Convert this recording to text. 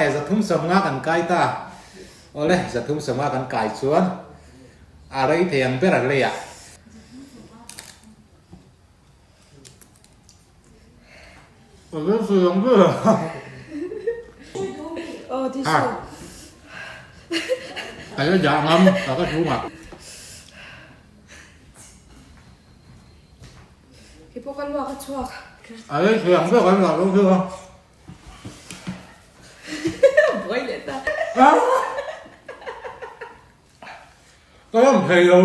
E 350 kan kai ta. Awle, 350 kan kai chuan a rei thei ang ber a leiah. A rei thei ang ber a. Ha. Ka la dah ngam ka ka chhungah. Keipawh ka luak a chhuak. A rei thei ang ber kan lah lo theuh a. Buai leh ta. Ka lam thei lo.